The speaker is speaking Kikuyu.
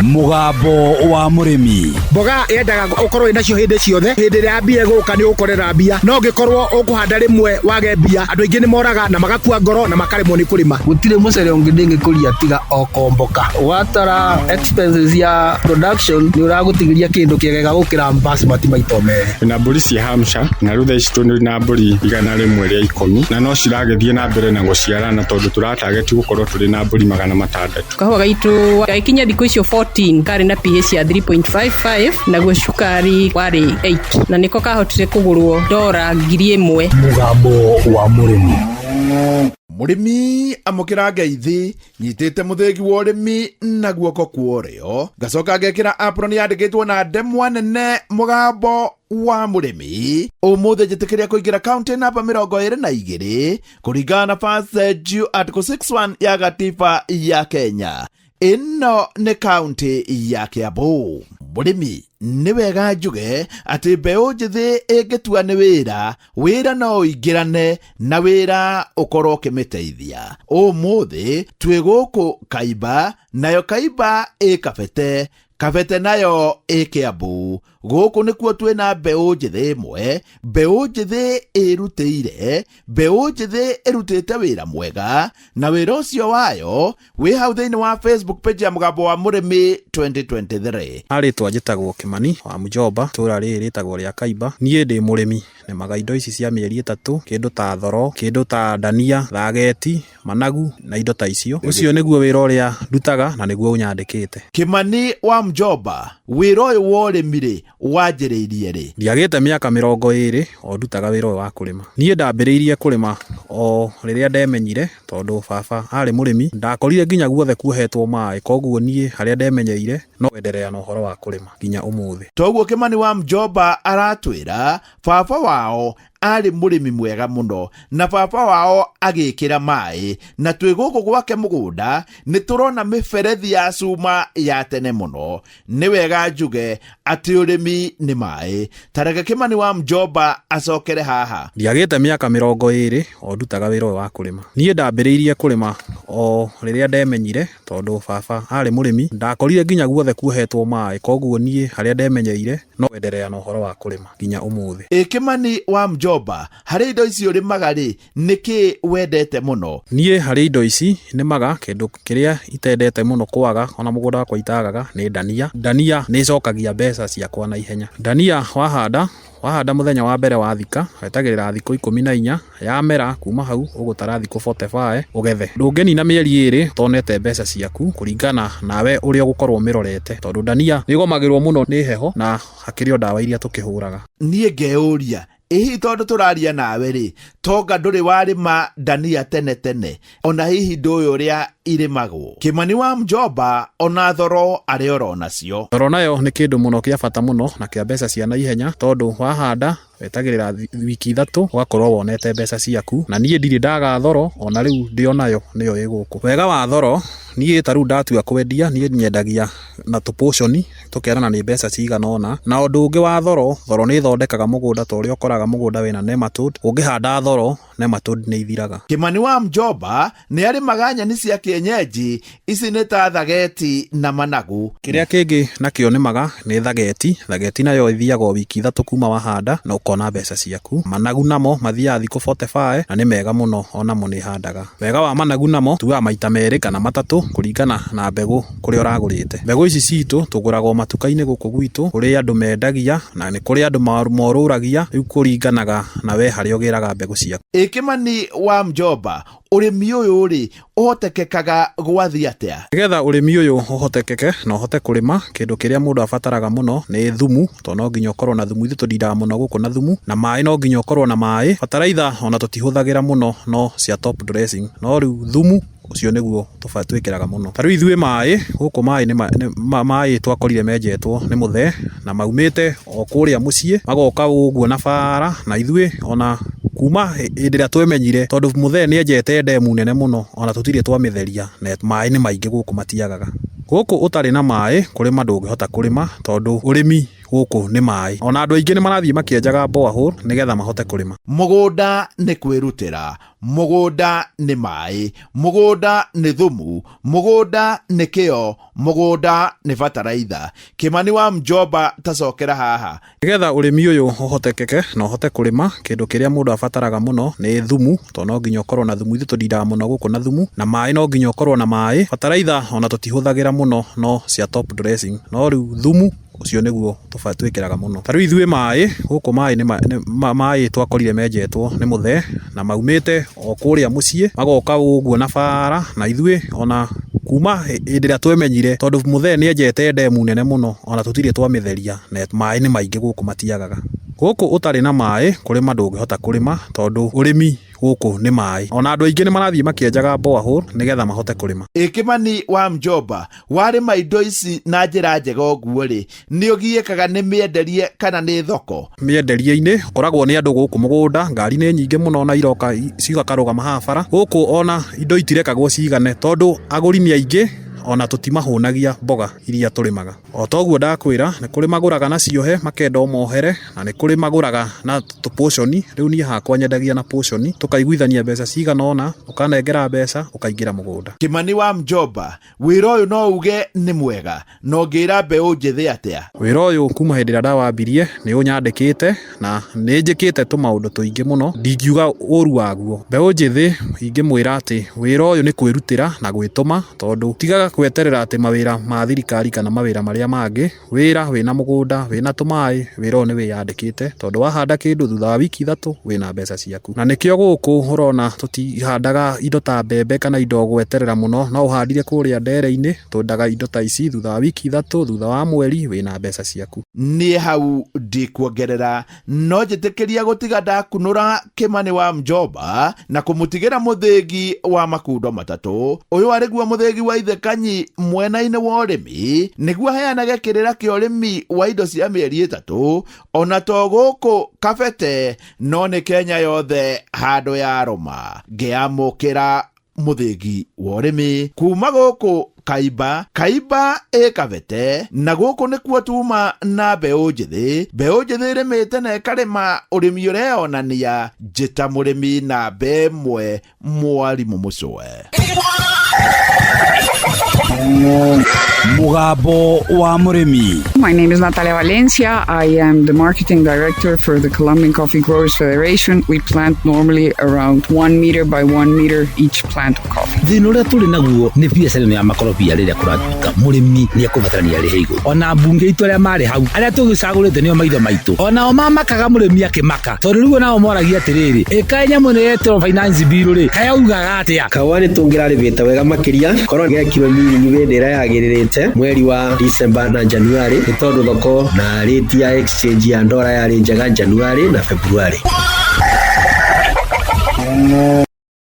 Mũgambo wa mũrĩmi. Mboga yendaga ũkorwo wĩ nacio hĩndĩ ciothe. Hĩndĩ ĩrĩa mbia ĩgũka nĩ ũgũkorera mbia, no ũngĩkorwo ũkũhanda rĩmwe wage mbia, andũ aingĩ nĩ moraga na magakua ngoro na makaremwo nĩ kũrĩma. Gũtirĩ mũcere ũngĩ ndĩngĩkũria tiga o komboka. Watara expenses ya production nĩ ũragũtigĩria kĩndũ kĩega gũkĩra basmati maita merĩ. Twĩna mbũri cia Hampshire na rĩu thaa ici twĩ na mbũri 110 na no ciragĩthiĩ na mbere na gũciarana tondũ tũratageti gũkorwo tũrĩ na mbũri 600. Kahũa gaitũ gagĩkinya thikũ icio 14 karĩ na pH ya 3.55, naguo cukari warĩ 8, na nĩko kahotire kũgũrwo dora 1000. Mũgambo wa mũrĩmi. Mũrĩmi amũkĩra ngeithi, nyitĩte mũthĩgi wa ũrĩmi na guoko kwa ũrĩo, ngacoka ngekĩra apron yandĩkĩtwo na ndemwa nene mũgambo wa mũrĩmi. Ũmũthĩ njĩtĩkĩria kũingĩra kaunti namba 22 kũringana na First Due Article 61 ya gatiba ya Kenya. Ĩno nĩ kaunti ya Kiambu. Mũrĩmi, nĩ wega njuge atĩ mbeũ njĩthĩ ĩngĩtua nĩ wĩra, wĩra no ũingĩrane na wĩra ũkorwo ũkĩmĩteithia. Ũmũthĩ twĩ gũkũ Kaimba, nayo Kaimba ĩ Kabete, Kabete nayo ĩ Kiambu. Gũkũ nĩkuo twĩna mbeũ njĩthĩ ĩmwe, mbeũ njĩthĩ ĩrutĩire, mbeũ njĩthĩ ĩrutĩte wĩra mwega, na wĩra ũcio wayo wĩ hau thĩinĩ wa Facebook page ya Mũgambo wa Mũrĩmi 2023. Rĩtwa njĩtagwo Kĩmani wa Mũjomba, itũra rĩrĩ rĩtagwo rĩa Kaimba. Niĩ ndĩ mũrĩmi, nĩmaga indo ici cia mĩeri 3, kĩndũ ta thoro, kĩndũ ta ndania, thageti, managu na indo ta icio. Ũcio nĩguo wĩra ũrĩa ndutaga na nĩguo ũnyandĩkĩte. Kĩmani wa Mũjomba, wĩra ũyũ wa ũrĩmi rĩ, wanjĩrĩirie rĩ? Ndiagĩte mĩaka 20 o ndutaga wĩra ũyũ wa kũrĩma. Niĩ ndambĩrĩirie kũrĩma o rĩrĩa ndemenyire, tondũ baba arĩ mũrĩmi. Ndakorire nginya guothe kuohetwo maĩ, koguo niĩ harĩa ndemenyeire no kwenderea na ũhoro wa kũrĩma nginya ũmũthĩ. Toguo Kĩmani wa Mũjomba aratwĩra, baba wao arĩ mũrĩmi mwega mũno, na baba wao agĩkĩra maĩ, na twĩ gũkũ gwake mũgũnda nĩ tũrona mĩberethi ya cuma ya tene mũno. Nĩ wega njuge atĩ ũrĩmi nĩ maĩ. Ta reke Kĩmani wa Mũjomba acokere haha. Ndiagĩte mĩaka 20 o ndutaga wĩra ũyũ wa kũrĩma. Niĩ ndambĩrĩirie kũrĩma o rĩrĩa ndemenyire, tondũ baba arĩ mũrĩmi. Ndakorire nginya guothe kuohetwo maĩ, koguo niĩ harĩa ndemenyeire no kwenderea na ũhoro wa kũrĩma nginya ũmũthĩ. Ĩ Kĩmani wa Mũjomba, harĩ indo ici ũrĩmaga rĩ, nĩkĩ wendete mũno? Niĩ harĩ indo ici nĩmaga kĩndũ kĩrĩa itendete mũno kwaga, ona mũgũnda wakwa itagaga, nĩ ndania. Ndania nĩ ĩcokagia mbeca ciakwa na ihenya. Ndania wahanda mũthenya wa mbere wathika, wetagĩrĩra thikũ 14, yamera kuma hau ũgũtara thikũ 45 ũgethe. Ndũngĩnina mĩeri 2 ũtonete mbeca ciaku kũringana nawe ũrĩa ũgũkorwo ũmĩrorete, tondũ ndania nĩ ĩgomagĩrwo mũno nĩ heho na hakĩrĩ o ndawa iria tũkĩhũraga. Niĩ ngeyũria, ĩ hihi tondũ tũraria nawe rĩ, tonga ndũrĩ warĩma ndania tene tene, ona hihi ndũĩ ũrĩa irĩmagwo? Kĩmani wa Mũjomba ona thoro arĩ oro nacio. Thoro nayo nĩ kĩndũ mũno kĩa bata mũno na kĩa mbeca cia naihenya, tondũ wahanda wetagĩrĩra wiki 3 ũgakorwo wonete mbeca ciaku. Na niĩ ndirĩ ndaga thoro, ona rĩu ndĩ onayo nĩyo ĩ gũkũ. Wega wa thoro, niĩ ta rĩu ndatua kwendia, niĩ nyendagia na tũpũconi, tũkerana nĩ mbeca cigana ũna. Na ũndũ ũngĩ wa thoro, thoro nĩ ĩthondekaga mũgũnda ta ũrĩa ũkoraga mũgũnda wĩna nematode. Ũngĩhanda thoro, nematode nĩ ithiraga. Kĩmani wa Mũjomba nĩ arĩmaga nyeni cia kĩenyenji, ici nĩ ta thageti na managu. Kĩrĩa kĩngĩ nakĩo nĩmaga nĩ thageti. Thageti nayo ĩthiaga o wiki 3 kuma wahanda na ũkona mbeca ciaku. Managu namo mathiaga thikũ 45 na nĩ mega mũno, onamo nĩ handaga. Wega wa managu namo tuaga maita 2 kana 3 kũringana na mbegũ kũrĩa ũragũrĩte. Mbegũ ici citũ tũgũraga o matuka-inĩ gũkũ gwitũ, kũrĩ andũ mendagia na nĩ kũrĩ andũ morũragia, rĩu kũringanaga na we harĩa ũgĩraga mbegũ ciaku. Ĩ Kĩmani wa Mũjomba, ũrĩmi ũyũ rĩ, ũhotekekaga gwathiĩ atĩa? Nĩgetha ũrĩmi ũyũ ũhotekeke na ũhote kũrĩma, kĩndũ kĩrĩa mũndũ abataraga mũno nĩ thumu, tondũ no nginya ũkorwo na thumu. Ithuĩ tũndindaga mũno gũkũ na thumu, na maĩ no nginya ũkorwo na maĩ. Bataraitha ona tũtihũthagĩra mũno, no cia top dressing, no rĩu thumu ũcio nĩguo twĩkĩraga mũno. Ta rĩu ithuĩ maĩ gũkũ, maĩ nĩ maĩ twakorire menjetwo nĩ mũthee na maumĩte o kũrĩa mũciĩ, magoka ũguo na bara, na ithuĩ ona kuma hĩndĩ ĩrĩa twemenyire, tondũ mũthee nĩ enjete ndemu nene mũno, ona tũtirĩ twamĩtheria, na maĩ nĩ maingĩ gũkũ matiagaga. Gũkũ ũtarĩ na maĩ kũrĩma ndũngĩhota kũrĩma, tondũ ũrĩmi Gũkũ nĩ maĩ. Ona andũ aingĩ nĩ marathiĩ makĩenjaga borehole nĩgetha mahote kũrĩma. Mũgũnda nĩ kwĩrutĩra, mũgũnda nĩ maĩ, mũgũnda nĩ thumu, mũgũnda nĩ kĩo, mũgũnda nĩ bataraitha. Kĩmani wa Mjomba, tacokera haha. Nĩgetha ũrĩmi ũyũ ũhotekeke na ũhote kũrĩma, kĩndũ kĩrĩa mũndũ abataraga mũno nĩ thumu, tondũ no nginya ũkorwo na thumu. Ithuĩ tũtindaga mũno gũkũ na thumu, na maĩ no nginya ũkorwo na maĩ. Bataraitha ona tũtihũthagĩra mũno, no cia top dressing, no rĩu thumu ũcio nĩguo twĩkĩraga mũno. Ta rĩu ithuĩ maĩ gũkũ, maĩ nĩ maĩ twakorire menjetwo nĩ mũthee na maumĩte o kũrĩa mũciĩ magoka ũguo na bara, na ithuĩ ona kuma hĩndĩ ĩrĩa twemenyire, tondũ mũthee nĩ enjete ndemu nene mũno, ona tũtirĩ twamĩtheria, na maĩ nĩ maingĩ gũkũ, matiagaga. Gũkũ ũtarĩ na maĩ, kũrĩma ndũngĩhota kũrĩma, tondũ ũrĩmi gũkũ nĩ maĩ. Ona andũ aingĩ nĩ marathiĩ makĩenjaga borehole nĩgetha mahote kũrĩma. Ĩ Kĩmani wa Mjomba, warĩma indo ici na njĩra njega ũguo rĩ, nĩ ũgiĩkaga nĩ mĩenderie kana nĩ thoko? Mĩenderie-inĩ koragwo nĩ andũ gũkũ mũgũnda, ngari nĩ nyingĩ mũno na iroka cigakarũgama haha bara gũkũ, ona indo itirekagwo cigane tondũ agũri nĩ aingĩ, ona tũtimahũnagia mboga iria tũrĩmaga. O toguo ndakwĩra, nĩ kũrĩ magũraga na ciohe makenda ũmohere, na nĩ kũrĩ magũraga na tũpũconi. Rĩu niĩ hakwa nyendagia na pũconi, tũkaiguithania mbeca cigana ũna, ũkanengera mbeca ũkaingĩra mũgũnda. Kĩmani wa Mjomba, wĩra ũyũ no uge nĩ mwega, na ũngĩra mbeũ njĩthĩ atĩa? Wĩra ũyũ kuma hĩndĩ ĩrĩa ndawambirie nĩ ũnyandĩkĩte na nĩ njĩkĩte tũmaũndũ tũingĩ mũno, ndingiuga ũru waguo. Mbeũ njĩthĩ ingĩmwĩra atĩ wĩra ũyũ nĩ kwĩrutĩra na gwĩtũma, tondũ tigaga gweterera atĩ mawĩra ma thirikari kana mawĩra marĩa mangĩ. Wĩra wĩna mũgũnda, wĩna tũmaĩ, wĩra ũyũ nĩ wĩyandĩkĩte, tondũ wahanda kĩndũ, thutha wa wiki 3 wĩna mbeca ciaku. Na nĩkĩo gũkũ ũrona tũtihandaga indo ta mbembe kana indo gweterera mũno. No ũhandire kũrĩa ndere-inĩ, twendaga indo ta ici thutha wa wiki 3, thutha wa mweri wĩna mbeca ciaku. Niĩ hau ndikuongerera, no njĩtĩkĩria gũtiga ndakunũra Kĩmani wa Mjomba na kũmũtigĩra mũthĩgi wa makundo matatũ. Ũyũ arĩ guo mũthĩgi wa ithe Kanyi mwena-inĩ wa ũrĩmi, nĩguo aheanage kĩrĩra kĩa ũrĩmi wa indo cia mĩeri 3, ona to gũkũ Kabete no nĩ Kenya yothe handũ ya rũma. Ngĩamũkĩra mũthĩgi wa ũrĩmi kuma gũkũ Kaimba, Kaimba ĩ Kabete, na gũkũ nĩkuo tuma na mbeũ njĩthĩ. Mbeũ njĩthĩ ĩrĩmĩte na ĩkarĩma ũrĩmi ũreyonania. Njĩta mũrĩmi namba 1, mwarimũ Mũcwe. Mũgambo wa mũrĩmi. My name is Natalia Valencia. I am the marketing director for the Colombian Coffee Growers Federation. We plant normally around 1 meter by 1 meter each plant of coffee. Thĩna ũrĩa tũrĩ naguo nĩ biacara ĩno ya makorobia. Rĩrĩa kũratuĩka mũrĩmi nĩ ekũbatarania arĩhe igũrũ, ona mbunge itũ arĩa marĩ hau, arĩa tũgĩcagũrĩte nĩo maitho maitũ, onao mamakaga mũrĩmi akĩmaka, tondũ rĩu onao moragia atĩrĩrĩ, ĩkaĩ nyamũ ĩno yetĩrwo finance bill rĩ, kayaugaga atĩa? Kaũa nĩ tũngĩrarĩmĩte wega makĩria korwo gekirwo miringi hĩndĩ ĩrĩa yagĩrĩrĩte, mweri wa December na January, nĩ tondũ thoko na rate ya exchange ya ndora yarĩ njega January na February.